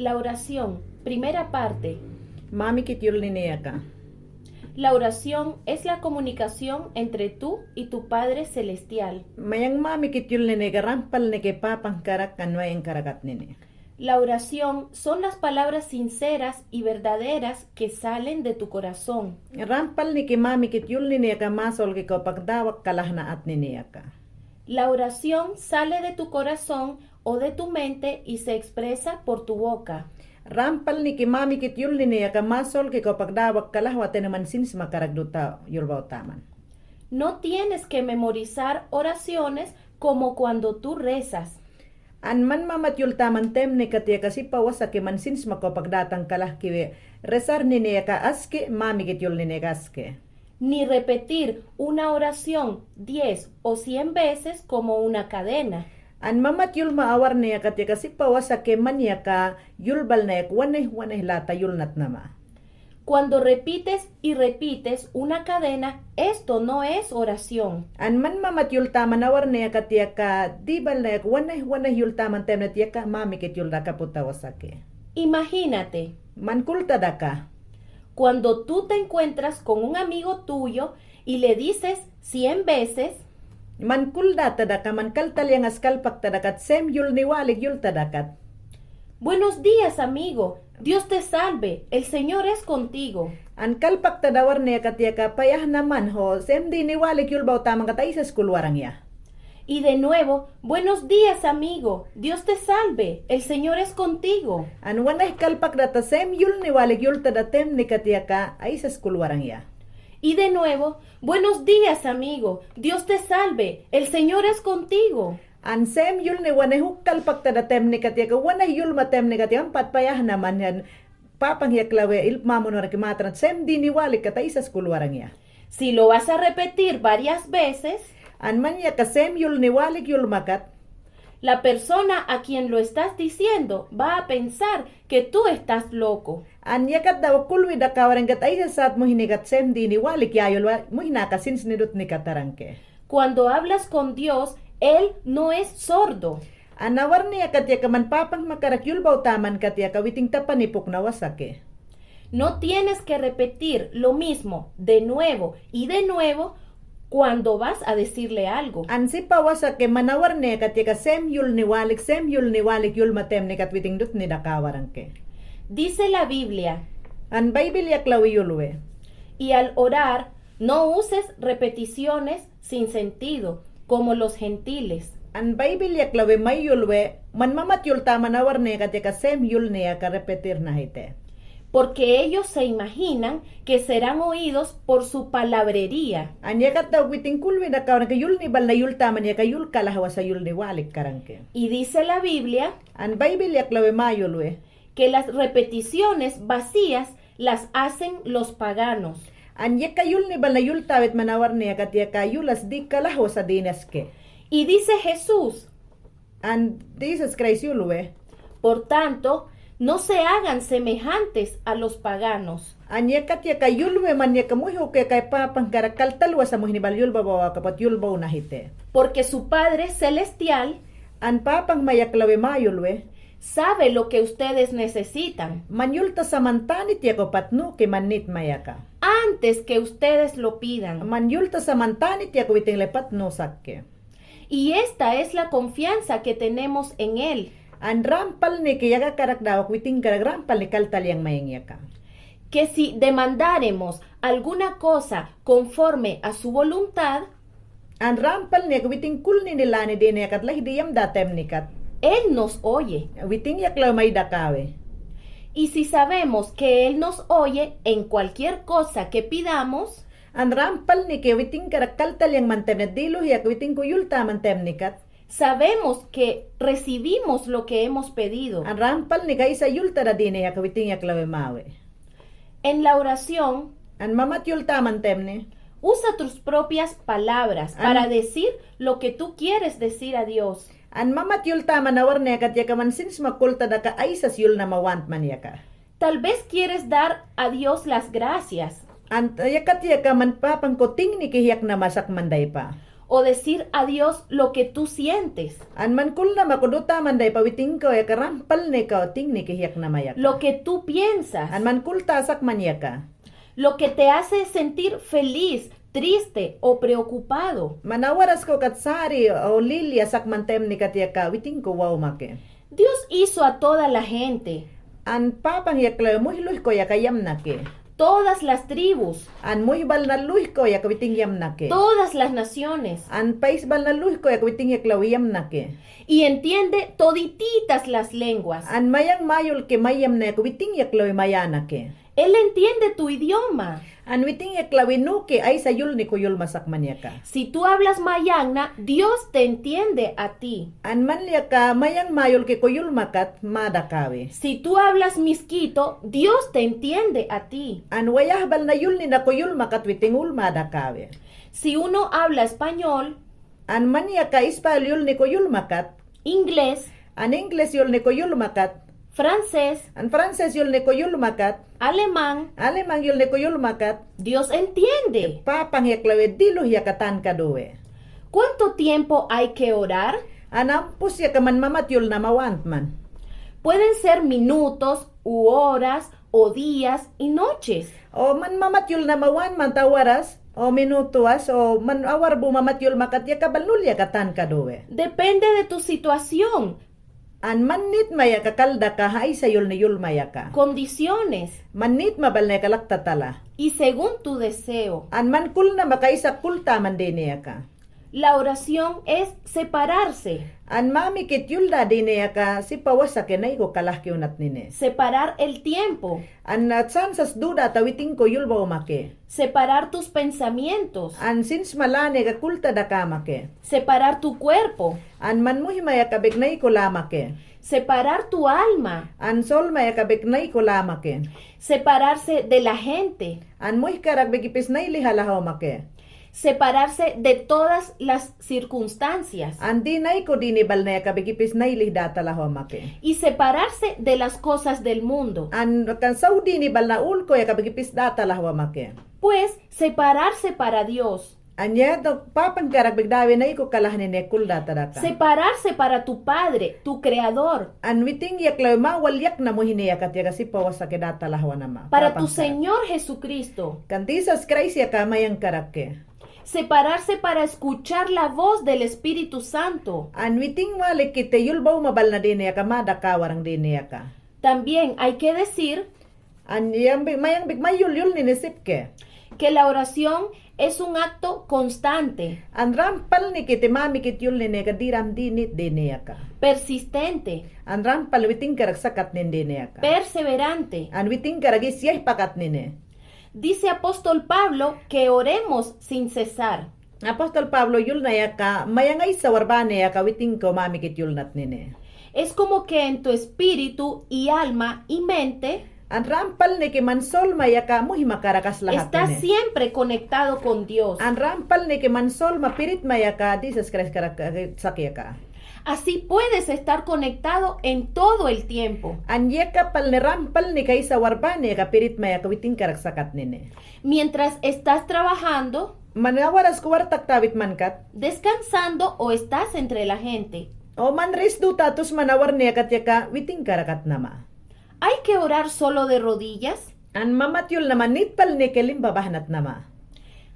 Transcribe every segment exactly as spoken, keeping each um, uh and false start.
La oración, primera parte. Mamikit yul nini aka. La oración es la comunicación entre tú y tu Padre Celestial. Mayang mamikit yul nini aka rampal niki papangkarak kan wayangkarakat nini. La oración son las palabras sinceras y verdaderas que salen de tu corazón. Rampal niki mamikit yul nini aka masolki kopakdawak kalahna at nini aka. La oración sale de tu corazón o de tu mente y se expresa por tu boca. Rampal niki mamikit yul nini aka masolki kopakdawak kalahwa tene man sinisma karak duta yulbaw taman. No tienes que memorizar oraciones como cuando tú rezas. An man mamat yul taman temni kati aka sipa wasaki man sinisma kopakdatan kalahkiwi rezar nini aka aski, mamikit yul nini aka aski. Ni repetir una oración diez o cien veces como una cadena. An mamat yulma awarniya kati aka sipa wasaki man yaka yulbalnayak wanay wanay lata yulnat nama. Cuando repites y repites una cadena, esto no es oración. An man mamat yul taman awarniya kati aka dibalnayak wanay wanay yul taman temnat yaka mamikit yul daka puta wasaki. Imagínate. Man kultad aka. Cuando tú te encuentras con un amigo tuyo y le dices cien veces. Man kultad aka, man kaltalyangas kalpaktad aka same yul niwalik yultad aka. Buenos días, amigo. Dios te salve. El Señor es contigo. An kalpaktad awarniya kati aka payahna man ho, same di niwalik yulbaw taman kat aysas kulwarangya. Y de nuevo, buenos días, amigo. Dios te salve. El Señor es contigo. An wanay kalpakdata same yul niwalik yultada temni kati aka aysas kulwarangya. Y de nuevo, buenos días, amigo. Dios te salve. El Señor es contigo. An same yul ni wanay huk kalpaktada temni kati aka wanay yulma temni kati aka ampat payahna man, an papang yaklawi ilp mamun warangki matran same di niwalik kat aysas kulwarangya. Si lo vas a repetir varias veces, an man yaka same yul niwalik yulma kat, la persona a quien lo estás diciendo va a pensar que tú estás loco. An yakat dawa kulwi daka warangkat aysas sat muhni kat same di niwalik ya yulwa, muhna ka sinsni dutni katarangki. Cuando hablas con Dios, Él no es sordo. An awarniya kati aka man papang makarak yulbaw taman kati aka witing tapanipukna wasaki. No tienes que repetir lo mismo de nuevo y de nuevo cuando vas a decirle algo. An sipa wasaki man awarniya kati aka same yul niwalik, same yul niwalik yulma temni kat witing dutni daka warangki. Dice la Biblia. An Baybil yaklawi yulwi. Y al orar, no uses repeticiones sin sentido, como los gentiles. An Baybil yaklawi may yulwi, man mamat yul taman awarniya kati aka same yul ni aka repetir nahite. Porque ellos se imaginan que serán oídos por su palabrería. An yakat dawa witing kulwi daka warangki yul nibalna yul taman yaka yul kalahwasa yul niwalik karangki. Y dice la Biblia. An Baybil yaklawi may yulwi. Que las repeticiones vacías las hacen los paganos. An yaka yul nibalna yul tawit man awarniya kati aka yulas di kalahwasa dinaski. Y dice Jesús. An Jisas Kraist yulwi. Por tanto, no se hagan semejantes a los paganos. An yakat yaka yulwi man yaka muhuk yaka papangkarak kaltalwasa muhni bal yulbabawa kapat yulbaw nahite. Porque su Padre celestial. An papang ma yaklawi ma yulwi. Sabe lo que ustedes necesitan. Man yultasa man tanit yaku pat nuki man nit ma yaka. Antes que ustedes lo pidan. Man yultasa man tanit yaku witing le pat nu sakki. Y esta es la confianza que tenemos en Él. An rampal niki yaka karak dawak witing karak rampal ni kaltalyang mayang yaka. Que si demandaremos alguna cosa conforme a su voluntad, an rampal ni yaka witing kulnini lani dini yakat lahdi yamda temni kat, Él nos oye. Witing yaklawi may dakawi. Y si sabemos que Él nos oye en cualquier cosa que pidamos, an rampal niki witing karak kaltalyang man temni, diluhi yaka witing ku yulta man temni kat, sabemos que recibimos lo que hemos pedido. An rampal niki aysa yultada dini yaka witing yaklawi mawi. En la oración, an mamat yulta man temni, usa tus propias palabras, an, para decir lo que tú quieres decir a Dios. An mamat yulta man awarniya kat yaka man sinsma kulta daka aysas yulnama want man yaka. Tal vez quieres dar a Dios las gracias. An yakat yaka man papangku tingni ki hiyaknama sak man daypa. o decir a Dios lo que tú sientes, an man kulnama ko dota man dai pa witing ko yaka rampal ne ka tingni ke hiyak nama yaka, lo que tú piensas, an man kulta sakman yaka, lo que te hace sentir feliz, triste o preocupado. Man awaras ko kat sari o lilya sakman taymni kat yaka witing ko waw make. Dios hizo a toda la gente. An Papang yaklaw muih luhis ko yaka yamnake. Todas las tribus. An muih balna luhis ko yaka witing yamnake. Todas las naciones. An pais balna luhis ko yaka witing yaklaw yamnake. Y entiende todititas las lenguas. An mayang mayul ke mayamna yaka witing yaklaw mayanake. Él entiende tu idioma. An witing yaklaw nuke aisa yulni ko yulma sakman yaka. Si tú hablas mayangna, Dios te entiende a ti. An man yaka mayang mayul ke ko yulmakat, mada kawi. Si tú hablas miskito, Dios te entiende a ti. An wayah balna yulni na ko yulmakat, witing ul mada kawi. Si uno habla español, an man yaka Ispayul yulni ko yulmakat. Inglés. An Ingles yulni ko yulmakat. Francés. An Franses yulni ko yulmakat. Alemán. Alemán yulni ko yulmakat. Dios entiende. Papang yaklaw diluh yaka tanka duwe. ¿Cuánto tiempo hay que orar? An ampus yaka man mamatyul nama want man. Pueden ser minutos u horas o días y noches. O man mamatyul nama want man ta awaras, o minutuas, o man awar bu mamatyul makat yaka bal nul yaka tanka duwe. Depende de tu situación. An man nitma yaka kaldaka ha aisa yulni yulma yaka. Condiciones. Man nitma balna yaka lakta tala. Y según tu deseo. An man kulnama ka aisa kulta man dini yaka. La oración es separarse. An mamikit yulda dini yaka sipa wasake nai ko kalahki unat nine. Separar el tiempo. An, a, sansas dudata witing ko yulbaw make. Separar tus pensamientos. An sinsma lani ka kulta daka make. Separar tu cuerpo. An man muhima yaka bek nai ko lamake. Separar tu alma. An solma yaka bek nai ko lamake. Separarse de la gente. An muhkarak bek ipis nai liha lahawmake. Separarse de todas las circunstancias. An di nai ko dini balna yaka bek ipis nai lih data lahawmake. Y separarse de las cosas del mundo. An kan saw dini balna ul ko yaka bek ipis data lahawmake. Pues, separarse para Dios. An yado Papang karak bek dawi nai ko kalah nine kul data daka. Separarse para tu Padre, tu Creador. An witing yaklaw mawal yakna muhini yaka tiaka sipa wasake data lahaw nama. Para tu Señor Jesucristo. Kan Jisas Kraist yaka mayang karak ke. Separarse para escuchar la voz del Espíritu Santo. An witing wali kite yulbaw ma balna dini yaka mada kawarang dini yaka. También hay que decir, an yang bek, mayang bek mayul yul nine sip ke. Que la oración es un acto constante. An rampal ni kite mamikit yul nine ka diram dinit dini yaka. Persistente. An rampal witing karak sakat nin dini yaka. Perseverante. An witing karak isya pakat nine. Dice apóstol Pablo que oremos sin cesar. Apóstol Pablo yulna yaka, mayang aisa warbani yaka witing ko mamikit yulnat nine. Es como que en tu espíritu y alma y mente, an rampal ni ke man solma yaka muhima karak aslahat nine. Estás siempre conectado con Dios. An rampal ni ke man solma piritma yaka Jisas Kraist karak, eh, sak yaka. Así puedes estar conectado en todo el tiempo. An yaka pal ni rampal ni ka aisa warbani yaka piritma yaka witing karak sakat nine. Mientras estás trabajando, man awaras ko wartak tawit mankat. Descansando o estás entre la gente. O man ris duta tus man awar ni yaka tiaka witing karakat nama. ¿Hay que orar solo de rodillas? An mamatyul nama nitpal ni ke limba bahnat nama.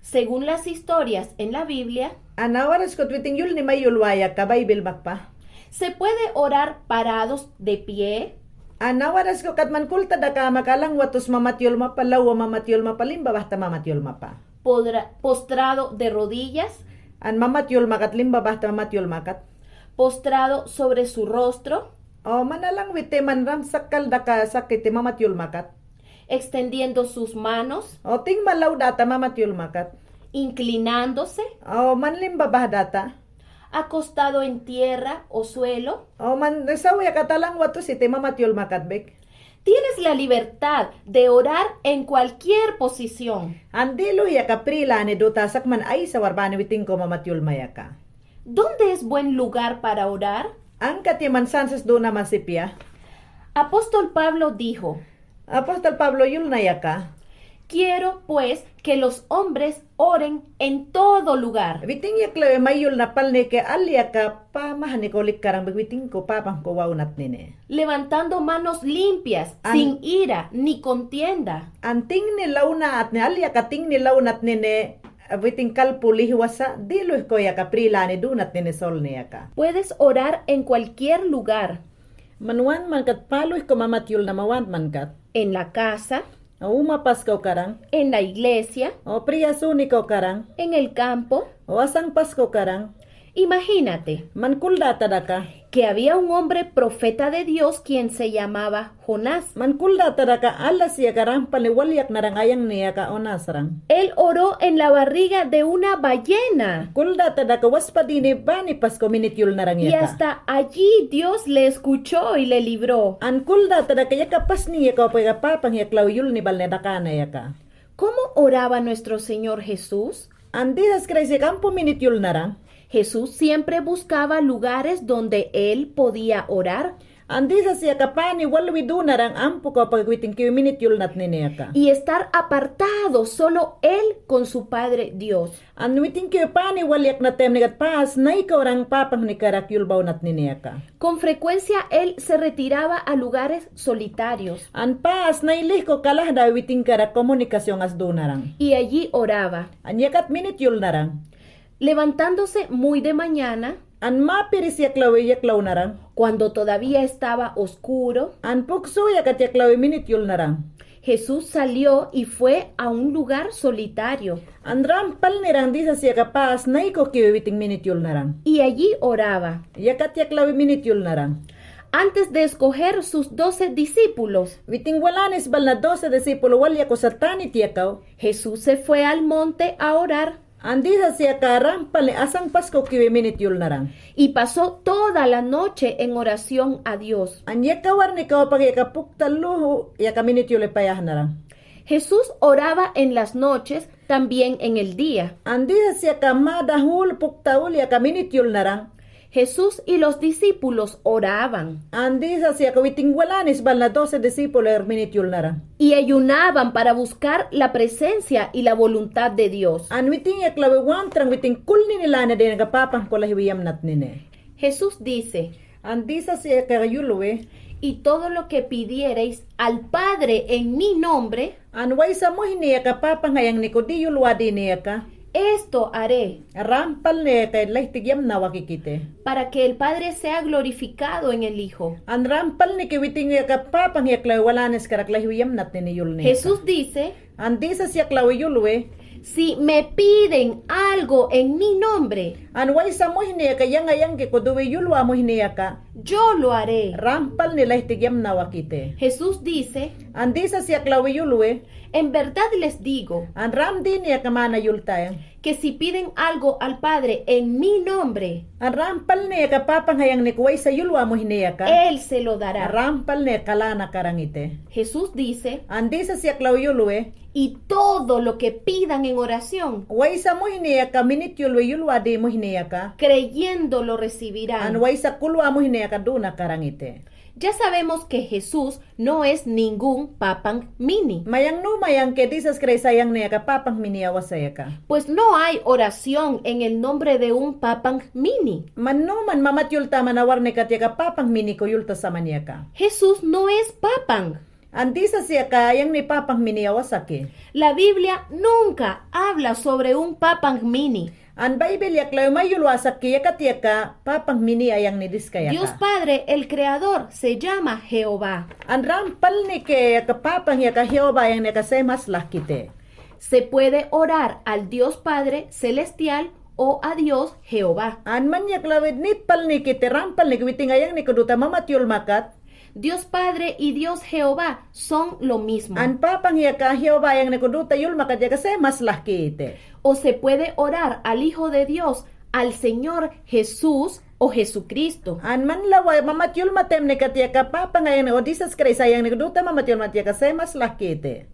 Según las historias en la Biblia, an awaras kot witing yul ni mayul waya ka Baibil makpa. Se puede orar parados de pie. An awaras ko kat man kulta daka maka langwa tus mamatyul mapa, lawwa mamatyul mapa, limba bahta mamatyul mapa. Podra-, postrado de rodillas. An mamatyul makat, limba bahta mamatyul makat. Postrado sobre su rostro. O man alangwite man ram sakkal daka sakite mamatyul makat. Extendiendo sus manos. O tingma law data mamatyul makat. Inclinándose. O man limba bah data. Acostado en tierra o suelo. O man saw yaka ta langwa tus ite mamatyul makat bek. Tienes la libertad de orar en cualquier posición. An diluh yaka pri lani duta sak man aisa warbani witing ko mamatyul ma yaka. ¿Dónde es buen lugar para orar? Angkat ya man sansas duna ma sip ya. Apóstol Pablo dijo, Apóstol Pablo yulna yaka, Quiero, pues, que los hombres oren en todo lugar. Witin yaklawi mayul na palniki aliyaka pamahni ko likkarang, witin ko papang ko wawnatnini. Levantando manos limpias, sin ira ni contienda. An tingni lawnatni, aliyaka tingni lawnatnini, witin kalpu lihwa sa, diluhku yaka prilani dunatnini solni yaka. Puedes orar en cualquier lugar. Man wantmankat paluhku mamatyul na, man wantmankat. En la casa. O uma paska ukaran. En la iglesia. O priya suni ka ukaran. En el campo. O asang paska ukaran. Imagínate. Man kuldatadaka. Que había un hombre profeta de Dios quien se llamaba Jonás. Man kuldatadaka ala siyaka rampalni walyaknaran ayangni yaka Jonasran. Él oró en la barriga de una ballena. Kuldatadaka waspa dini bani paska minityulnaran yaka. Y hasta allí Dios le escuchó y le libró. An kuldatadaka yaka pasni yaka, o pega papang yaklawi yulni balni dakana yaka. ¿Cómo oraba nuestro Señor Jesús? An Jisas Kraist yaka ampu minityulnaran. Jesús siempre buscaba lugares donde él podía orar. An Jisas yaka pani walwi dunaran ampu ko pagi witin kiwi minityulnatnini yaka. Y estar apartado solo él con su Padre Dios. An witin kiwi pani walyakna taymnikat pa'asnay ko ran papang nikarak yul bawnatnini yaka. Con frecuencia él se retiraba a lugares solitarios. An pa'asnay lihku kalahda witin karak comunicación as dunaran. Y allí oraba. An yakat minityulnaran. Levantándose muy de mañana. An mapiris yaklawi yaklawnaran. Cuando todavía estaba oscuro. An puksu yakat yaklawi minityulnaran. Jesús salió y fue a un lugar solitario. An rampalniran Jisas yaka pa'asnay ko kiwi witin minityulnaran. Y allí oraba. Yakat yaklawi minityulnaran. Antes de escoger sus doce discípulos. Witin walanis balna doce discípulo walyaku satanit yakaw. Jesús se fue al monte a orar. An Jisas yaka rampalni asang paska ukiwi minityulnaran. Y pasó toda la noche en oración a Dios. An yaka warniki o pagi yaka pukta luhu yaka minityuli payahnaran. Jesús oraba en las noches, también en el día. An Jisas yaka madahul pukta ul yaka minityulnaran. Jesús y los discípulos oraban. An Jisas yaka witin walanis balna doce discípulo minityulnaran. Y ayunaban para buscar la presencia y la voluntad de Dios. An witin yaklawi wantran witin kulnini lani deni yaka papang kula hiwi yamnatnini. Jesús dice, an Jisas yaka yulwi, y todo lo que pidiereis al Padre en mi nombre, an waysa muhni yaka papang ayangni ko di yulwa dini yaka, esto haré. Rampalni yaka lahitik yamna wakikiti. Para que el Padre sea glorificado en el Hijo. An rampalniki witin yaka papang yaklawi walanis karak lahiwi yamnatnini yulni yaka. Jesús dice, an Jisas yaklawi yulwi, si me piden algo en mi nombre, an waysa muhni yaka yang ayangki ko duwi yulwa muhni yaka, yo lo haré. Rampalni lahitik yamna wakiti. Jesús dice, an Jisas yaklawi yulwi, en verdad les digo, an ram dini yaka mana yultaya, que si piden algo al Padre en mi nombre, an rampalni yaka papang ayangni ko waysa yulwa muhni yaka, él se lo dará. Rampalni kalana karangiti. Jesús dice, an Jisas yaklawi yulwi, y todo lo que pidan en oración, waysa muhni yaka minityulwi yulwadi muhni yaka, creyendo lo recibirán. An waysa kulwa muhni yaka duna karangiti. Ya sabemos que Jesús no es ningún papang mini. Mayang nu mayang ke Jisas Kraist ayangni yaka papang mini awa sa yaka. Pues no hay oración en el nombre de un papang mini. Man nu man mamatyulta man a warnikat yaka papang mini ko yulta saman yaka. Jesús no es papang. An Jisas yaka ayangni papang mini awa sa ki. La Biblia nunca habla sobre un papang mini. An Baybil yaklawi mayul wasaki yakat yaka papang mini ayangni diska yaka. Dios Padre, el Creador, se llama Jehová. An rampalniki yaka papang yaka Jehová ayangni yaka se maslahkiti. Se puede orar al Dios Padre celestial o a Dios Jehová. An man yaklawi nipalnikiti, rampalniki witin ayangni ko duta mamatyul makat. Dios Padre y Dios Jehová son lo mismo. An papang yaka Jehová ayangni ko duta yul makat yaka se maslahkiti. O se puede orar al Hijo de Dios, al Señor Jesús o Jesucristo. An man lawa mamatyul matemnikat yaka papang ayangni o Jisas Kraist ayangni ko duta mamatyul makat yaka se maslahkiti.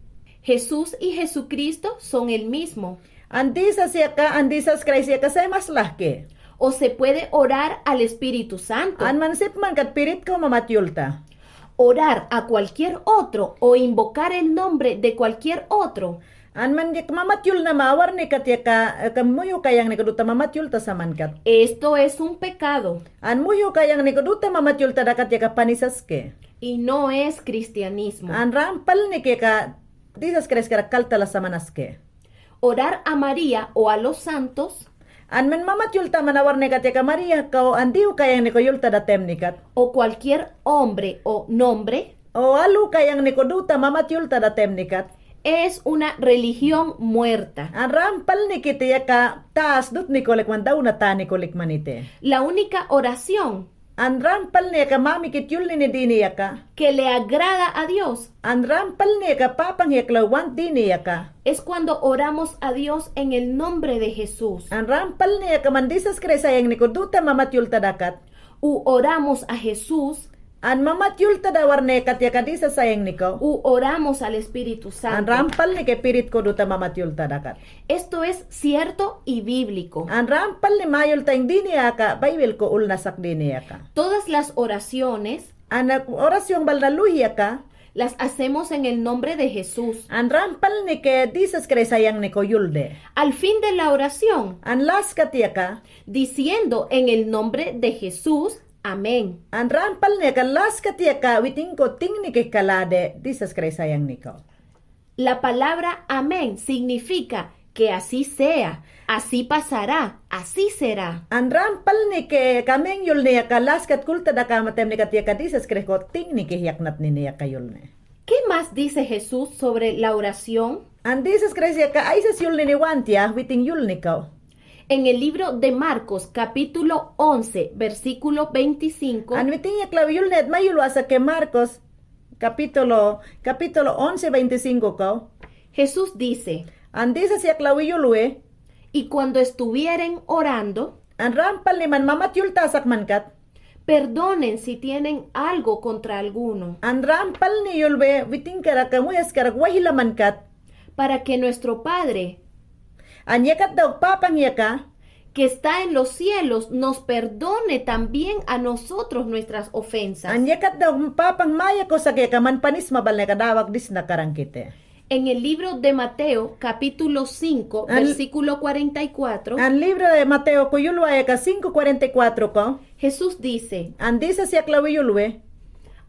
Jesús y Jesucristo son el mismo. An Jisas yaka, an Jisas Kraist yaka se maslahki. O se puede orar al Espíritu Santo. An man sip man kat Spirit ko mamatyulta. Orar a cualquier otro o invocar el nombre de cualquier otro. An man yak mamatyul nama awarnikat yaka, eh, ka muyu kayangni ko duta mamatyul ta samankat. Esto es un pecado. An muyu kayangni ko duta mamatyul ta dakat yaka panis aske. Y no es cristianismo. An rampalniki yaka Jisas Kraist karak kaltala saman aske. Orar a María o a los santos. An man mamatyul ta man awarnikat yaka María kao an diyu kayangni ko yul ta datemnikat. O cualquier hombre o nombre. O alu kayangni ko duta mamatyul ta datemnikat. Es una religión muerta. An rampalniki iti yaka taas dutnikolik man, daw na tanikolik man iti. La única oración. An rampalni yaka mamikit yulnini dini yaka. Que le agrada a Dios. An rampalni yaka Papan yakla want dini yaka. Es cuando oramos a Dios en el nombre de Jesús. An rampalni yaka man Jisas Kraist sayangni ko duta mamatyul ta dakat. U oramos a Jesús. An mamatyul ta dawarnikat yaka Jisas sayangni ko. U oramos al Espíritu Santo. An rampalniki Spirit ko duta mamatyul ta dakat. Esto es cierto y bíblico. An rampalni mayul tayng dini yaka, Baibil ko ulnasak dini yaka. Todas las oraciones. An oración balna luhi yaka. Las hacemos en el nombre de Jesús. An rampalniki Jisas Kraist sayangni ko yulde. Al fin de la oración. An laskat yaka. Diciendo en el nombre de Jesús, amén. An rampalni yaka laskat yaka witing ko tingniki kalade Jisas Kraist sayangni ko. La palabra amén significa que así sea, así pasará, así será. An rampalniki amen yulni yaka laskat kulta dakama temnikat yaka Jisas Kraist ko tingniki yaknatnini yaka yulni. ¿Qué más dice Jesús sobre la oración? An Jisas Kraist yaka aysas yulnini want ya witing yulni kao. En el libro de Marcos, capítulo once, versículo veinticinco. An witing yaklawi yulni at mayul wasa ke Marcos, capítulo, capítulo once, veinticinco kao. Jesús dice. An Jisas yaklawi yulwe. Y cuando estuvieren orando. An rampalni man mamatyul ta sakmankat. Perdonen si tienen algo contra alguno. An rampalni yulwe witing karak, muhas karak wayla mankat. Para que nuestro Padre. An yakat daw Papan yaka. Que está en los cielos nos perdone también a nosotros nuestras ofensas. An yakat daw Papan maya ko sak yaka man panis mabalne ka dawak disna karangkiti. En el libro de Mateo, capítulo cinco, an, versículo cuarenta y cuatro. An libro de Mateo ko yulwa yaka cinco cuarenta y cuatro ko. Jesús dice. An Jisas yaklawi yulwe.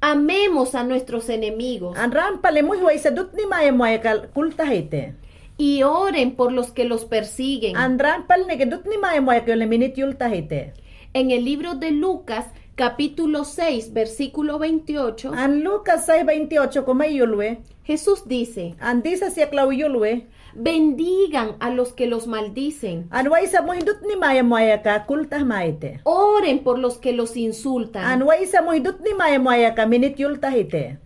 Amemos a nuestros enemigos. An rampalni muhwa isa dutni maya muwayaka kultahiti. Y oren por los que los persiguen. An rampalniki dutni maya muwayaka yulni minit yultahiti. En el libro de Lucas, capítulo seis, versículo veintiocho. An Lucas seis veintiocho ko may yulwe. Jesús dice. An Jisas yaklawi yulwe. Bendigan a los que los maldicen. An waysa muhi dutni maya muwayaka kultah mayiti. Oren por los que los insultan. An waysa muhi dutni maya muwayaka minit yultahiti.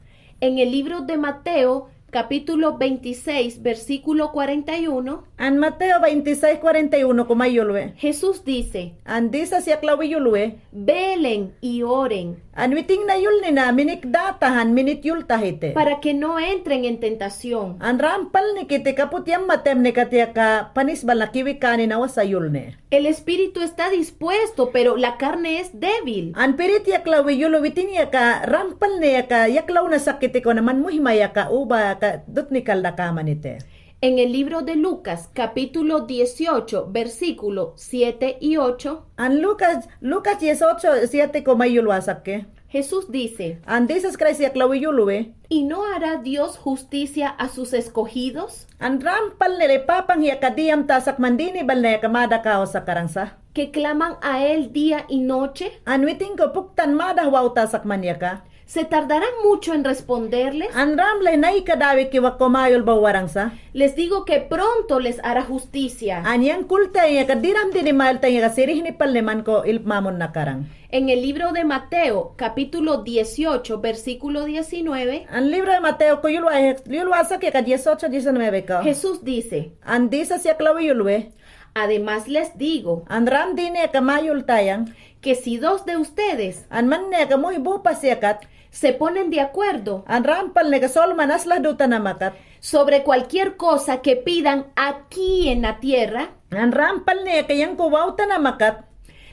En el libro de Mateo, capítulo veintiséis, versículo cuarenta y uno. An Mateo veintiséis cuarenta y uno ko may yulwe. Jesús dice. An Jisas yaklawi yulwe. Velen y oren. An witing na yulnina minik datahan minit yultahiti. Para que no entren en tentación. An rampalniki iti kaput yamma temnikat yaka panis balna kiwikani na wasa yulni. El espíritu está dispuesto, pero la carne es débil. An pirit yaklawi yulwe witing yaka rampalni yaka yaklaw na sak kiti ko na man muhi mayaka uba ka dutni kal dakamaniti. En el libro de Lucas, capítulo dieciocho, versículo siete y ocho. An Lucas, Lucas dieciocho siete ko may yulwa sak ke. Jesús dice. An Jisas Kraist yaklawi yulwe. ¿Y no hará Dios justicia a sus escogidos? An rampalni le Papan yaka diyam ta sakman dini balne yaka madakaw sa karangsa. Que claman a él día y noche. An witing ko puktan madah wawta sakman yaka. ¿Se tardarán mucho en responderles? An ram le nai ka dawi kiwak ko mayul baw warangsa. Les digo que pronto les hará justicia. An yang kultay yaka diram dini mayul tayaka sirihni palni man ko ilp mamun nakarang. En el libro de Mateo, capítulo dieciocho, versículo diecinueve. An libro de Mateo ko yulwa, yulwa sak yaka dieciocho diecinueve ko. Jesús dice. An Jisas yaklawi yulwe. Además les digo. An ram dini yaka mayul tayang. Que si dos de ustedes. An man yaka muhi bupas yakat. Se ponen de acuerdo. An rampalniki solman aslah dutanamak kat. Sobre cualquier cosa que pidan aquí en la tierra. An rampalniki yang ko wawtanamak kat.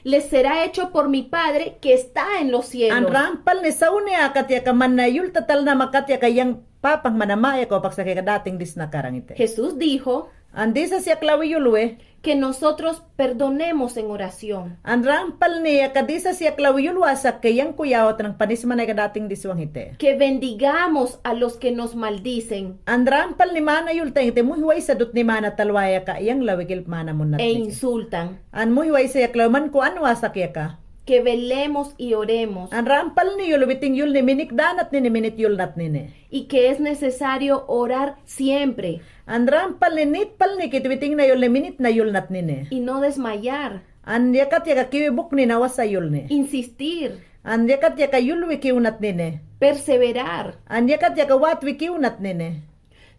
les será hecho por mi Padre que está en los cielos. An rampalni sawniyakat yaka mana yul tatalnamakat yaka yang Papang mana maya ko paksa ke ka dating disna karang ite. Jesús dijo, An Jisas yaklawi yulwi, que nosotros perdonemos en oración. An rampalni yaka Jisas yaklawi yulwasak ke yang kuyaw tnang panisma ne ka dating diswang ite. Que bendigamos a los que nos maldicen. An rampalni mana yul tayngte muhi waysa dutni mana talwayaka yang lawikil mana munnat e insultan. An muhi waysa yaklawi man ko anwasak yaka. Que velemos y oremos. An rampalni yul witing yulni minik danatnini minit yulnatnini. Y que es necesario orar siempre. An rampalni nitpalni kit witing na yulni minit na yulnatnini. Y no desmayar. An yakat yaka kiwi buknin awasa yulni. Insistir. An yakat yaka yulwi kiwnatnini. Perseverar. An yakat yaka watwi kiwnatnini.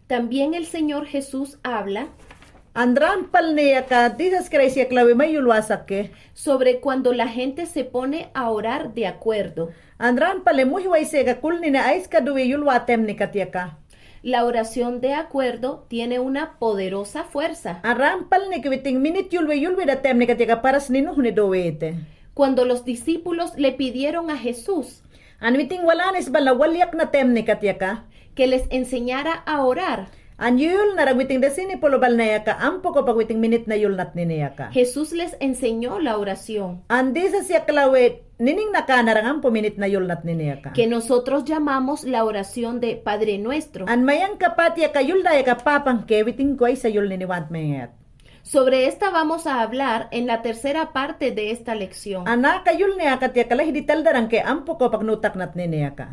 También el Señor Jesús habla An rampalni yaka Jisas Kraist yaklawi may yulwasak ke. Sobre cuando la gente se pone a orar de acuerdo. An rampalni muhi waysa yaka kulnini ayska duwi yulwa temnikat yaka. La oración de acuerdo tiene una poderosa fuerza. An rampalni ki witing minit yulwi yulwi da temnikat yaka parasni nuhni duwi ite. Cuando los discípulos le pidieron a Jesús An witing walanis balna walyakna temnikat yaka. Que les enseñara a orar. An yuyulnarang witing disipulu balna yaka ampo ko pak witing minit na yulnatnini yaka. Jesús les enseñó la oración. An Jisas yaklawi nining na kanarang ampo minit na yulnatnini yaka. Que nosotros llamamos la oración de Padre Nuestro. An mayangka pat yaka yulda yaka Papang ke witing ko aysa yulnini want mayangayat. Sobre esta vamos a hablar en la tercera parte de esta lección. An aka yulni yakat yaka lahidi taldarang ke ampo ko pak nutaknatnini yaka.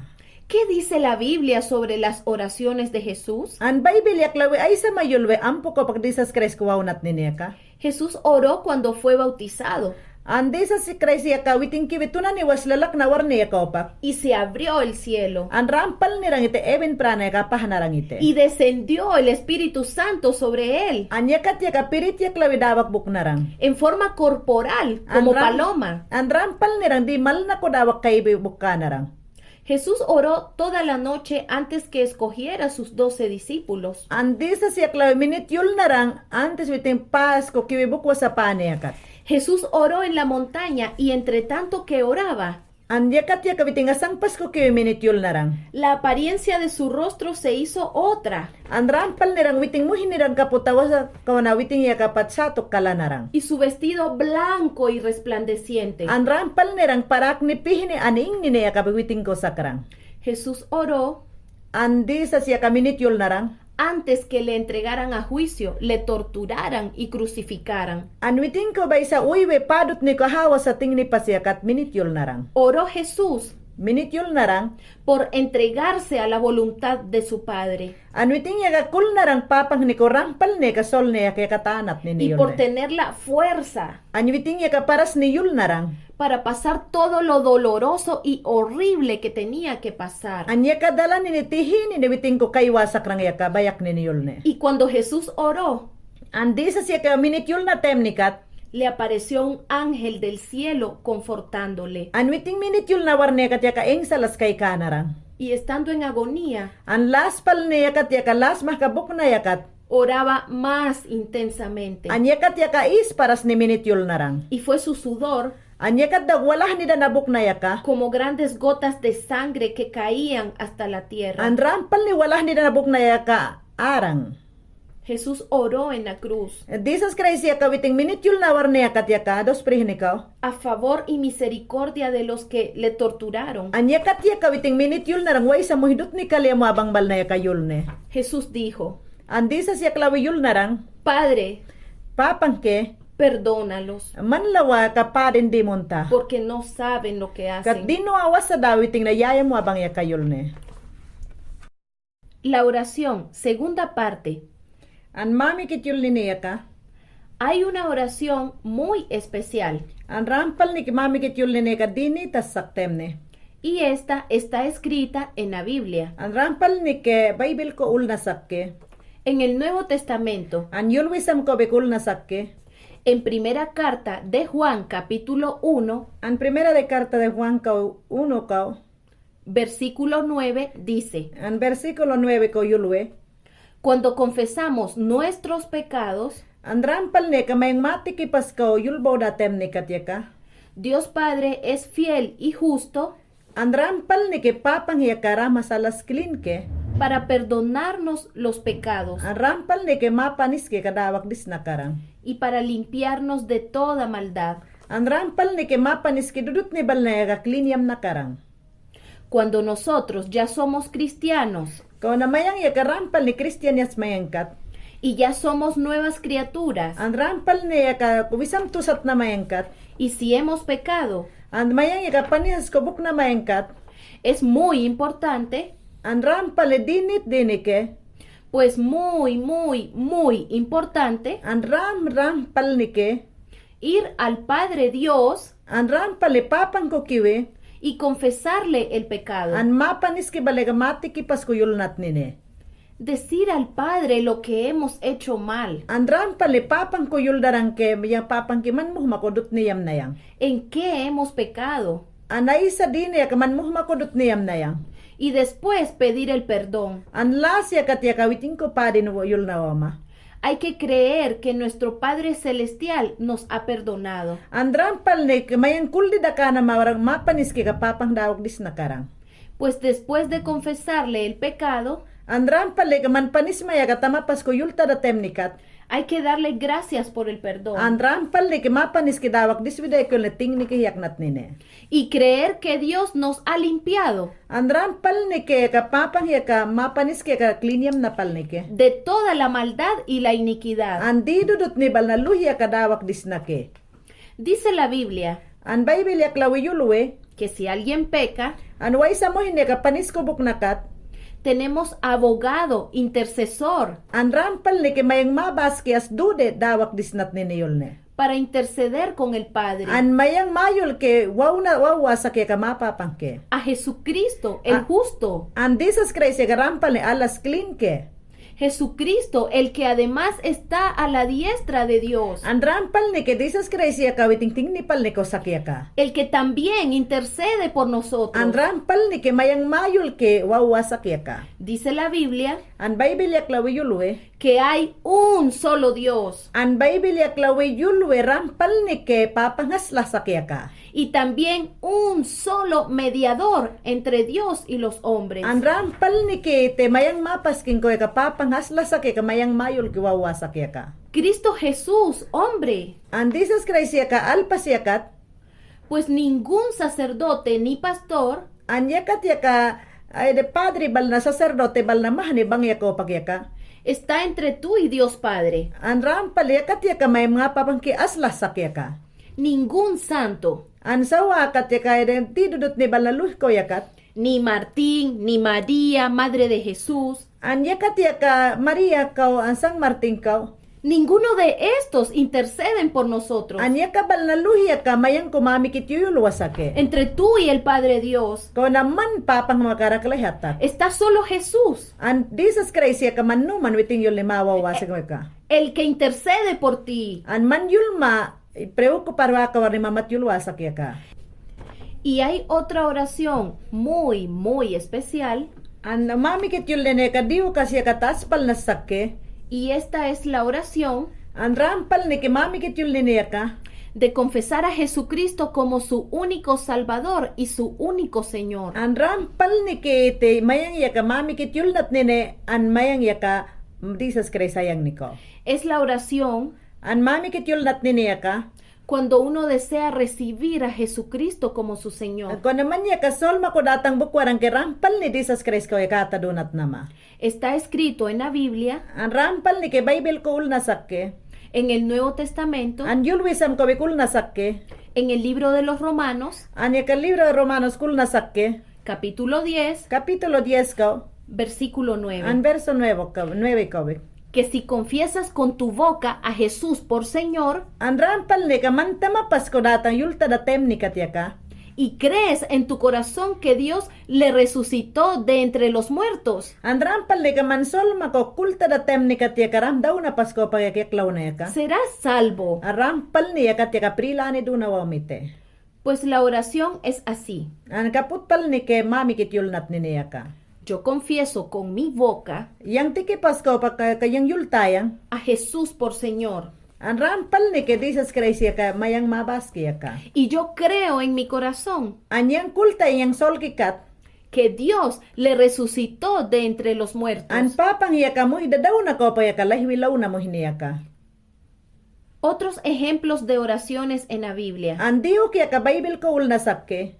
¿Qué dice la Biblia sobre las oraciones de Jesús? An Baybil yaklawi aysama yulwi ampo ko pak Jisas Kraist ko wawnatnini yaka. Jesús oró cuando fue bautizado. An Jisas Kraist yaka witing kiwi tunani waslalakna warni yaka opak. Y se abrió el cielo. An rampalnirang ite heven prana yaka apahnarang ite. Y descendió el Espíritu Santo sobre él. An yakat yaka pirit yaklawi dawak buknarang. En forma corporal, como paloma. An rampalnirang di malna ko dawak kaybi bukkanarang. Jesús oró toda la noche antes que escogiera sus doce discípulos. An Jisas yaklawi minit yulnarang antes witing pas ko kiwi bukwa sapani yakat. Jesús oró en la montaña y entre tanto que oraba, An yakat yaka witing asang pas ko kiwi minit yulnarang. La apariencia de su rostro se hizo otra. An rampalnirang witing muhinirang kaput awasa kawana witing yaka pat satuk kalanarang. Y su vestido blanco y resplandeciente. An rampalnirang parakni pihni an ingnini yaka witing ko sakrang. Jesús oró. An Jisas yaka minit yulnarang. Antes que le entregaran a juicio, le torturaran y crucificaran. An witing ko baysa uywi padutni ko hawasa tingni pas yakat minit yulnarang. Oró Jesús. Minit yulnarang. Por entregarse a la voluntad de su Padre. An witing yaka kulnarang Papangni ko rampalni ka solni yaka, yaka tanatnini yulni. Y por tener la fuerza. An witing yaka parasni yulnarang. Para pasar todo lo doloroso y horrible que tenía que pasar. An yaka dalanini tihinini witing ko kaywa sakrang yaka bayaknini yulni. Y cuando Jesús oró, An Jisas yaka minit yulna temnikat. Le apareció un ángel del cielo confortándole. An witing minit yulna warni yakat yaka insal askay kanarang. Y estando en agonía, An laspalni yakat yaka las mahka bukna yakat. Oraba más intensamente. An yakat yaka isparasni minit yulnarang. Y fue su sudor An yakat daw walahni dana bukna yaka. Como grandes gotas de sangre que caían hasta la tierra. An rampalni walahni dana bukna yaka arang. Jesús oró en la cruz. Jisas Kraist yaka witing minit yulna warni yakat yaka dos prihni kaw. A favor y misericordia de los que le torturaron. An yakat yaka witing minit yulnarang waysa muhi dutni kal yamu abang balna yaka yulni. Jesús dijo, An Jisas yaklawi yulnarang. Padre, Papang ke. Perdónalos. Man lawa ka padin di munta. Porque no saben lo que hacen. Kat di nu awasa da witing na yayamu abang yaka yulni. La oración, segunda parte. An mamikit yulnini yaka. Hay una oración muy especial. An rampalniki mamikit yulnini yaka dini tasak temni. Y esta está escrita en la Biblia. An rampalniki Baybil ko ulnasak ke. En el Nuevo Testamento. An yul wisam ko bi ko ulnasak ke. En primera carta de Juan, capítulo uno. An primera de carta de Juan kaw uno kaw. Versículo nueve dice, An versículo nueve ko yulwi. Cuando confesamos nuestros pecados, An rampalniki mayang matikipas ko yulbaw da temnikat yaka. Dios Padre es fiel y justo. An rampalnike Papang yaka ram has alas klin ke. Para perdonarnos los pecados. An rampalnike mapaniski yaka dawak disna karan. Y para limpiarnos de toda maldad. An rampalnike mapaniski dudutni balna yaka klin yamna karan. Cuando nosotros ya somos cristianos. Kawana mayang yaka rampalni Kristian yas mayangkat. Y ya somos nuevas criaturas. An rampalni yaka wisam tusat na mayangkat. Y si hemos pecado. An mayang yaka panis has kobuk na mayangkat. Es muy importante. An rampalni dinit dinike. Pues muy, muy, muy importante. An ram, rampalnike. Ir al Padre Dios. An rampalni Papang kokiwi. Y confesarle el pecado. An mapaniski bal yaka matikipas ko yulnatnine. Decir al Padre lo que hemos hecho mal. An rampalni Papang ko yuldaran ke, ya Papang ke man muhma ko dutni yamnayang. ¿En qué hemos pecado? An aisa dine yaka man muhma ko dutni yamnayang. Y después pedir el perdón. An las yakat yaka witin ko padin yulna wama. Hay que creer que nuestro Padre Celestial nos ha perdonado. An rampalnike mayang kuldidaka nama warak mapaniski yaka Papang dawak disna karan. Pues después de confesarle el pecado. An rampalnike man panisma yaka tamapas ko yultada taymnikat. Hay que darle gracias por el perdón. An rampalnike mapaniski dawak diswidayku yalne tingnike hiyaknatnine. Y creer que Dios nos ha limpiado. An rampalnike yaka Papang yaka mapaniski yaka klin yamna palnike. De toda la maldad y la iniquidad. An di dudutni balna luhi yaka dawak disna ke. Dice la Biblia. An Baybil yaklawi yulwi. Que si alguien peca. An waysa mohini yaka panis kobuk nakat. Tenemos abogado, intercesor. An rampalnike mayang mabaski as dude dawak disnatnine yulne. Para interceder con el Padre. An mayang mayul ke wawna, wawwa sakyaka mapapangke. A Jesucristo, el justo. An Jisas Kraist yaka rampalni alas klin ke. Jesucristo, el que además está a la diestra de Dios. An rampalnike Jisas Kraist yaka witin tingni palnike sakyaka. El que también intercede por nosotros. An rampalnike mayang mayul ke wawwa sakyaka. Dice la Biblia. An Baybil yaklawi yulwi. Que hay un solo Dios. An Baybil yaklawi yulwi rampalnike Papang hasla sakyaka. Y también un solo mediador entre Dios y los hombres. An rampalnike te mayang mapasking ko yaka Papang hasla sakyaka mayang mayul ke wawwa sakyaka. Cristo Jesús, hombre. An Jisas Kraist yaka alpas yakat. Pues ningún sacerdote ni pastor. An yakat yaka, ay, de padri balna sacerdote balna mahni bang yaka opak yaka. Está entre tú y Dios Padre. An rampal yakat yaka mayang mapapangke asla sakyaka. Ningún santo. An sawakat yaka, ay, de ti dudutni balna luhi ko yakat. Ni Martín, ni María, madre de Jesús. An yakat yaka María kaw, an San Martín kaw. Ninguno de estos interceden por nosotros. An yaka balna luhi yaka mayang ko mamikit yuyulwa sake. Entre tú y el Padre Dios. Kawana man Papang makarak lahi hatat. Está solo Jesús. An Jisas Kraist yaka man numan witin yulni mawawwa sakyaka. El que intercede por ti. An man yulma preocupar waka warni mamatyulwa sakyaka. Y hay otra oración muy, muy especial. An mamikit yulnine ka diyukas yaka taspalna sake. Y esta es la oración. An rampalnike mamikit yulnine yaka. De confesar a Jesucristo como su único Salvador y su único Señor. An rampalnike te mayang yaka mamikit yulnatnine an mayang yaka Jisas Kraist sayangnikaw. Es la oración. An mamikit yulnatnine yaka. Cuando uno desea recibir a Jesucristo como su Señor. Kawana man yaka solma ko datang bukwaran ke rampalni Jisas Kraist kaw yaka ata dunat nama. Está escrito en la Biblia. An rampalnike Baybil ko ulna sake. En el Nuevo Testamento. An yulwisam kawik ulna sake. En el libro de los Romanos. An yaka libro de Romanos ko ulna sake. Capítulo diez. Capítulo diez kaw. Versículo nueve. An verso nueve kaw, nueve kawik. Que si confiesas con tu boca a Jesús por Señor. An rampalnike man tamapas ko datang yultada taymnikat yaka. Y crees en tu corazón que Dios le resucitó de entre los muertos. An rampalnike man solma ko kultada taymnikat yaka ram dawnapas ko pagyak yaklaw na yaka. Serás salvo. An rampalni yakat yaka prilani duna wawmite. Pues la oración es así. An kaput palnike mamikit yulnatnine yaka. Yo confieso con mi boca. Yang tikipas ko paka, ka yang yultayang. A Jesús por Señor. An rampalnike Jisas Kraist yaka mayang mabaski yaka. Y yo creo en mi corazón An yang kultay yang solkikat. que Dios le resucitó de entre los muertos. An Papang yaka muhi dadaw na kawpa yaka lahiwi law na muhni yaka. Otros ejemplos de oraciones en la Biblia. An diyuk yaka Baibil ko ulna sakke.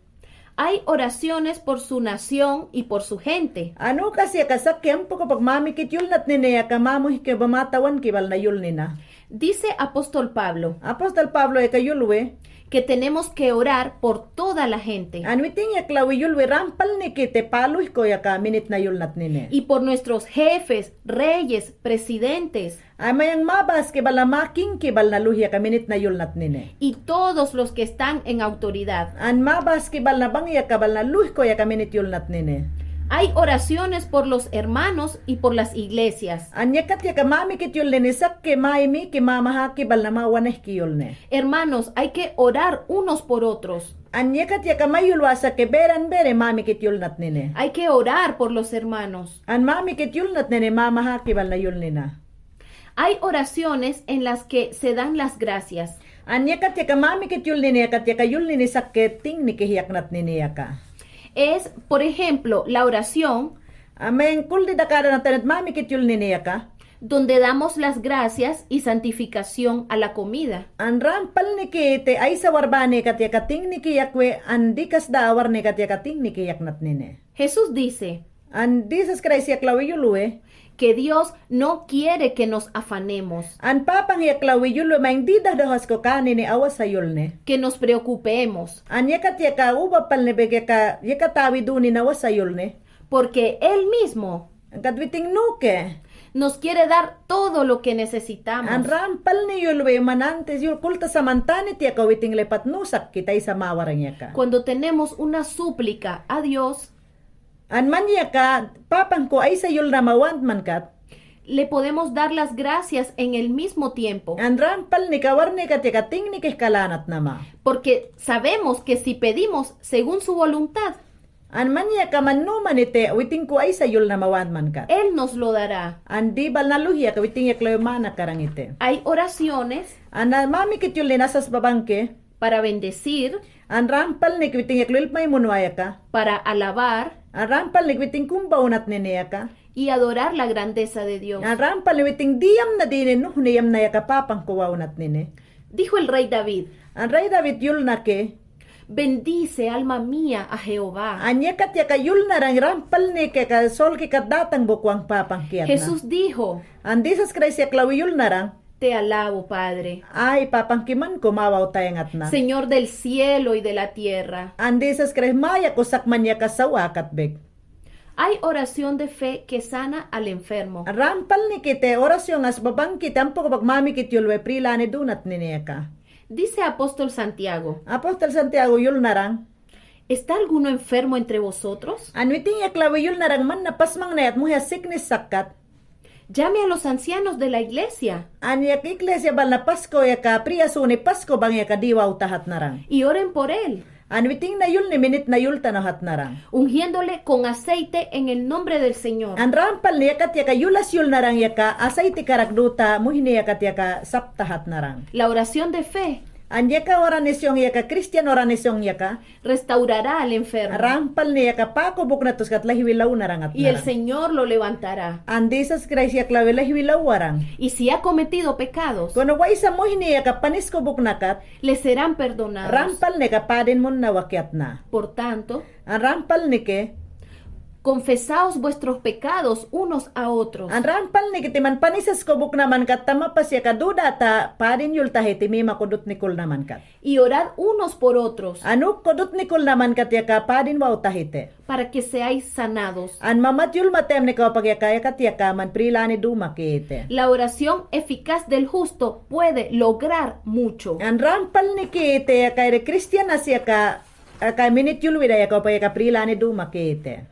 Hay oraciones por su nación y por su gente. An ukas yaka sakke ampo ko pag mamikit yulnatnine yaka mamuhike ba matawanki bal na yulnina. Dice apóstol Pablo Apostol Pablo yaka yulwi. que tenemos que orar por toda la gente An witin yaklawi yulwi rampalnike te paluhko yaka minit na yulnatnine. y por nuestros jefes, reyes, presidentes An mayang mabaski bal na makingki bal na luhi yaka minit na yulnatnine. y todos los que están en autoridad. An mabaski bal na bang yaka bal na luhko yaka minit yulnatnine. Hay oraciones por los hermanos y por las iglesias. An yakat yaka mamikit yulnini sakke maymiki mamahaki bal na mawanehki yulne. Hermanos, hay que orar unos por otros. An yakat yaka mayulwa sakke beran bere mamikit yulnatnine. Hay que orar por los hermanos. An mamikit yulnatnine mamahaki bal na yulnina. Hay oraciones en las que se dan las gracias. An yakat yaka mamikit yulnini yakat yaka yulnini sakke tingniki hiyaknatnini yaka. Es, por ejemplo, la oración An mayang kuldi dakadan atanet mamikit yulnini yaka. donde damos las gracias y santificación a la comida. An rampalnike te aysa warbani kat yaka tingniki yakwe an dikas da awarni kat yaka tingniki yaknatnine. Jesús dice An Jisas Kraist yaklawi yulwi. que Dios no quiere que nos afanemos, An Papang yaklawi yulwi mayang di dahdahasko kanini awasa yulne. que nos preocupemos, An yakat yaka uba palni bek yaka yaka tawi duni na awasa yulne. porque Él mismo Angkat witing nuke. nos quiere dar todo lo que An necesitamos. rampalni yulwi man antes yul kulta samantanit yaka witing lepat nu sakkit aysa mawarang yaka. Cuando tenemos una súplica a Dios, An man yaka Papangko aysa yulnama want mankat. le podemos dar las gracias en el mismo tiempo, An rampalni ka warni kat yaka tingniki kalanat nama. porque sabemos que si pedimos según su voluntad, An man yaka man nu manite witingko aysa yulnama want mankat. Él nos lo dará. An di bal na luhi yaka witing yaklawi mana karangite. Hay oraciones An mamikit yulnin asas babangke. para bendecir, An rampalniki witing yaklawi ilpmay munwa yaka. para alabar An rampalniki witing kumbawnatnini yaka. y adorar la grandeza de Dios. An rampalni witing diyamna dini nuhni yamna yaka Papangko wawnatnini. Dijo el rey David, An ray David yulnake. Bendice, alma mía, a Jehová. An yakat yaka yulnarang rampalniki ka solki kat datang bukwan Papangki yatna. Jesús dijo, An Jisas Kraist yaklawi yulnarang. Te alabo, Padre, Ay Papangki manko mawaw tayangatna. Señor del cielo y de la tierra. An Jisas Kraist maya ko sak man yaka sawa kat bek. Hay oración de fe que sana al enfermo. Rampalniki te oración as babangki te ampo ko bak mamikit yulwe prilani dunatnini yaka. Dice apóstol Santiago, Apostol Santiago yulnarang. ¿está alguno enfermo entre vosotros? An witing yaklawi yulnarang man na pasmangnayat muhya siknis sakkat. Llame a los ancianos de la iglesia An yak iglesia bal na pasko yaka priya suni pasko bang yaka di wawtahatnarang. y oren por él, An witing na yulni minit na yultanohatnarang. ungiéndole con aceite en el nombre del Señor. An rampalni yakat yaka yulas yulnarang yaka asayti karak duta muhni yakat yaka saptahatnarang. La oración de fe An yaka oración yaka Kristian oración yaka. restaurará al enfermo Rampalni yaka paku buknat uskat lahiwi law narang at y el narang. Señor lo levantará. An Jisas Kraist yaklawi lahiwi law warang. Y si ha cometido pecados, Kuna waysa muhni yaka panisko buknakat. le serán perdonados. Rampalnike padin munna wakyatna. Por tanto, An rampalnike. confesaos vuestros pecados unos a otros An rampalnike timan panisasko buknamankat tamapas yaka dudata padin yultahiti mima ko dutnikulnamankat. y orad unos por otros An ukko dutnikulnamankat yaka padin wawtahiti. para que seáis sanados. An mamat yulmatemni kawpak yaka yakat yaka man prilani dumakiti. La oración eficaz del justo puede lograr mucho. An rampalnikiti yaka iri Kristianas yaka, yaka minit yulwida yaka kawpak yaka prilani dumakiti.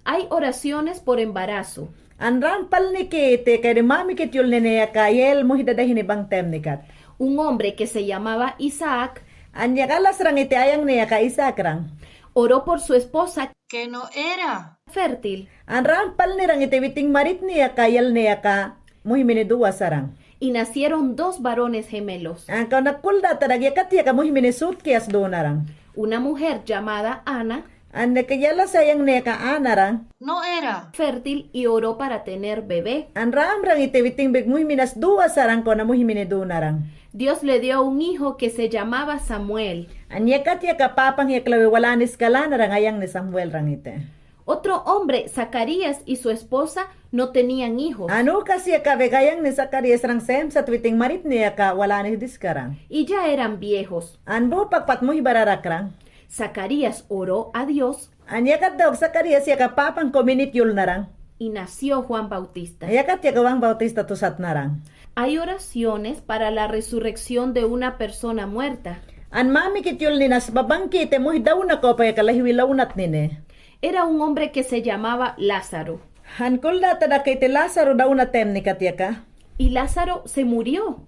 Hay oraciones por embarazo. An rampalnikiti yaka iri mamikit yulnini yaka yel muhi dadahini bangtemnikat. Un hombre que se llamaba Isaac An yaka alas rangiti ayangni yaka Isaac rang. oró por su esposa que no era fértil. An rampalni rangiti witing maritni yaka yelni yaka muhi miniduwa sarang. Y nacieron dos varones gemelos. An kaw nakkul data dake yakat yaka muhimini sut ki asdu naran. Una mujer llamada Ana. An yaka yala sayang ne yaka Anaran. No era fértil y oró para tener bebé. An ramrang ite witing bek muhimini asdu asaran kaw na muhimini du naran. Dios le dio un hijo que se llamaba Samuel. An yakat yaka papang yaklawi walanis kalan naran, ayangni Samuelrang ite. Otro hombre, Zacarías, y su esposa no tenían hijos. An ukas yaka bek ayangni Zacaríasrang semsat witing maritni yaka walanis diskaran. Y ya eran viejos. An bupak pat muhibararakran. Zacarías oró a Dios. An yakat dawak Zacarías yaka papang kaw minit yul naran. Y nació Juan Bautista. Yakat yaka Juan Bautista tu sat naran. Hay oraciones para la resurrección de una persona muerta. An mamikit yul ninas babangkite muhi daw na kawpa yaka lahiwi lawnatnine. Era un hombre que se llamaba Lázaro. An kul data dake ite Lázaro daw na temnikat yaka. Y Lázaro se murió.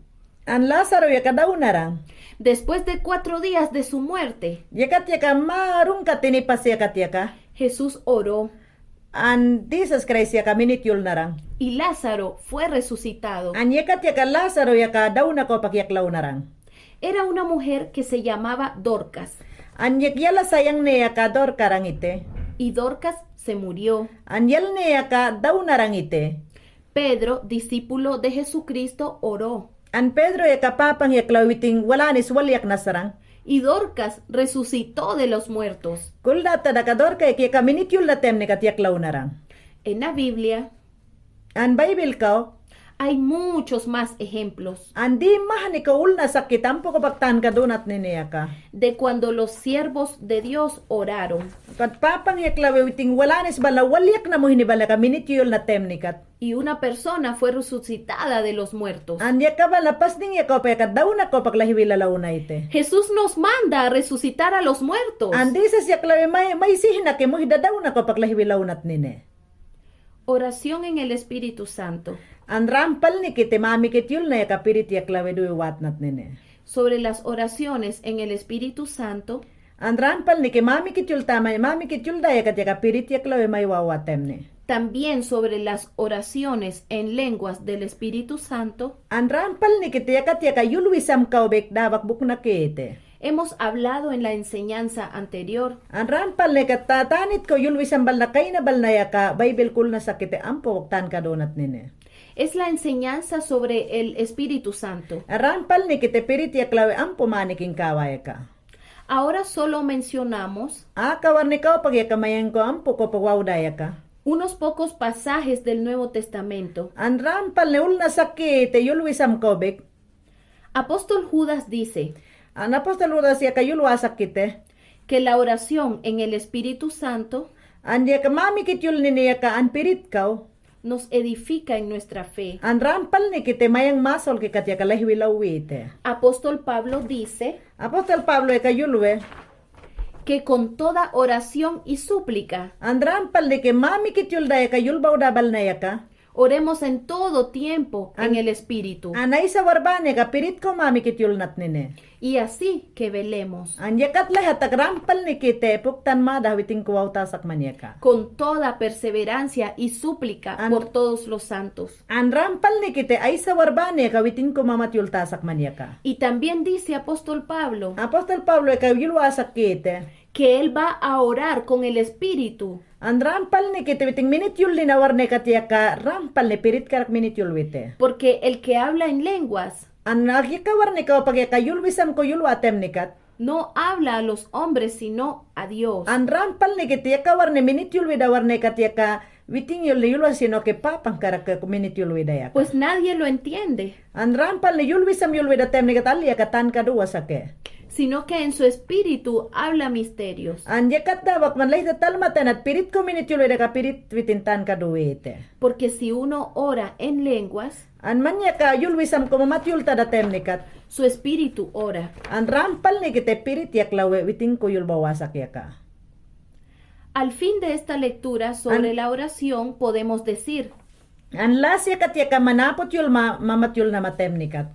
An Lázaro yaka daw naran. Después de cuatro días de su muerte, yakat yaka marungkat tinipas yakat yaka, Jesús oró. An Jisas Kraist yaka minit yul naran. Y Lázaro fue resucitado. An yakat yaka Lázaro yaka daw na kawpak yaklaw naran. Era una mujer que se llamaba Dorcas. An yak yala sayang ne yaka Dorkaran ite. Y Dorcas se murió. An yal ne yaka daw naran ite. Pedro, discípulo de Jesucristo, oró. An Pedro yaka papang yaklawi witing walanis wal yak nasaran. Y Dorcas resucitó de los muertos. Kul data daka Dorka yaka minit yul na temnikat yaklaw naran. En la Biblia, an Baybil kaw, hay muchos más ejemplos. An di mahani kaw ulna sakkit ampo kawpak tanka dunatnine yaka. De cuando los siervos de Dios oraron. Kat papang yaklawi witing walanis balna wal yak na muhini balna yaka minit yul na temnikat. Y una persona fue resucitada de los muertos. An yaka balna pasning yaka kawpa yaka daw na kawpak lahiwi lawnat ite. Jesús nos manda a resucitar a los muertos. An Jisas yaklawi may, maysihna ke muhi dadaw na kawpak lahiwi lawnatnine. Oración en el Espíritu Santo. An rampalnikite mamikit yul na yaka pirit yaklawi duwi watnatnine. Sobre las oraciones en el Espíritu Santo. An rampalniki mamikit yul tama, mamikit yul da yakat yaka pirit yaklawi may wawa temne. También sobre las oraciones en lenguas del Espíritu Santo. An rampalnikite yakat yaka yul wisam kaw bek dawak buknakite. Hemos hablado en la enseñanza anterior. An rampalniki ta, tanit kaw yul wisam balna kayna balna yaka Baybil kul na sakkite ampo kawpak tanka dunatnine. Es la enseñanza sobre el Espíritu Santo. An rampalnikite pirit yaklawi ampo manikin kawayaka. Ahora solo mencionamos. Aka warni kawpak yaka mayangko ampo kawpak wawdayaka. Unos pocos pasajes del Nuevo Testamento. An rampalni ulna sakkite yul wisam kaw bek. Apóstol Judas dice. An apóstol Judas yaka yul wasakkite. Que la oración en el Espíritu Santo. An yaka mamikit yul nini yaka an pirit kaw. Nos edifica en nuestra fe. An rampalnikite mayang masolki kat yaka lahiwi lawwite. Apóstol Pablo dice. Apóstol Pablo yaka yulwe. Que con toda oración y súplica. An rampalniki mamikit yul da yaka yul bawda balna yaka. Oremos en todo tiempo en el Espíritu. An, an aysa warbani yaka pirit kaw mamikit yulnatnine. Y así que velemos. An yakat lahatak rampalnikite puktan mada witin ko wawtasak maniyaka. Con toda perseverancia y súplica por todos los santos. An rampalnikite aysa warbani yaka witin ko mamat yultasak maniyaka. Y también dice apóstol Pablo. Apóstol Pablo yaka yul wasakkite. Que él va a orar con el Espíritu. An rampalnikite witin minit yulnin awarne kat yaka rampalni pirit karak minit yulwite. Porque el que habla en lenguas. An yaka warni kawpak yaka yul wisam ko yul watemni kat. No habla a los hombres sino a Dios. An rampalnikite yaka warni minit yulwida awarne kat yaka witin yulni yulwa sino que Papang karak minit yulwida yaka. Pues nadie lo entiende. An rampalni yul wisam yulwida temni kat ali yaka tanka duwa sake. Sino que en su espíritu habla misterios. An yakat dawak man layta talmaten at pirit ko minit yulwida ka pirit witin tanka duwite. Porque si uno ora en lenguas. An man yaka yul wisam ko mamat yultada temni kat. Su espíritu ora. An rampalnikite pirit yaklawi witin ko yul bawasak yaka. Al fin de esta lectura sobre la oración podemos decir. An las yakat yaka manaput yul ma, mamat yul namatemni kat.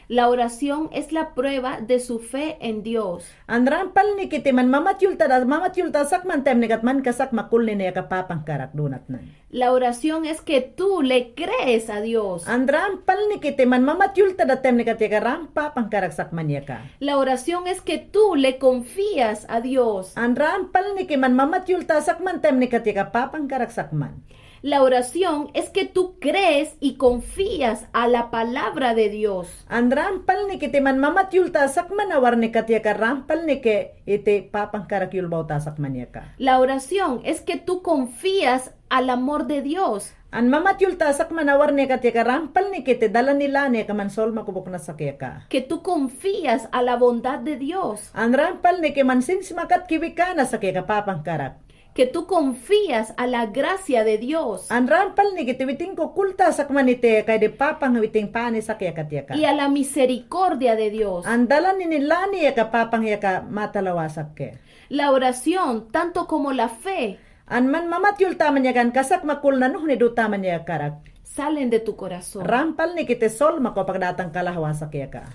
La oración es la prueba de su fe en Dios. An ram palniki iti man mamatyultad, mamatyulta sakman taymanhika man kasakma kulnin aka papangkarak dunatnan. La oración es que tú le crees a Dios. An ram palniki iti man mamatyultad taymanhika aka ram papangkarak sakman aka. La oración es que tú le confías a Dios. An ram palniki man mamatyulta sakman taymanhika aka papangkarak sakman. La oración es que tú crees y confías a la palabra de Dios. An ram palniki iti man mamatyulta sakman awarnhika aka ram palniki iti papangkarak yulbawta sakman aka. La oración es que tú confías al amor de Dios. An mamatyulta sakman awarnhika aka ram palniki iti dalan ni lani aka man sol makubuk na saki aka. Que tú confías a la bondad de Dios. An ram palniki man sinsmakat kiwika na saki aka papangkarak. Que tú confías a la gracia de Dios. An ram palniki iti witin kukulta sakman iti aka iti papang witin pani saki aka. Y a la misericordia de Dios. An dalan ni lani aka papang aka matalawa saki. La oración, tanto como la fe, an man mamatyulta mañakan kasakma kulna nuhni duta mañakarak. Salen de tu corazón. Ram palniki iti sol makupag datan kalahawa saki aka.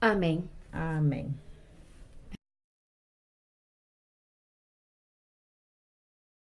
Amén. Amén.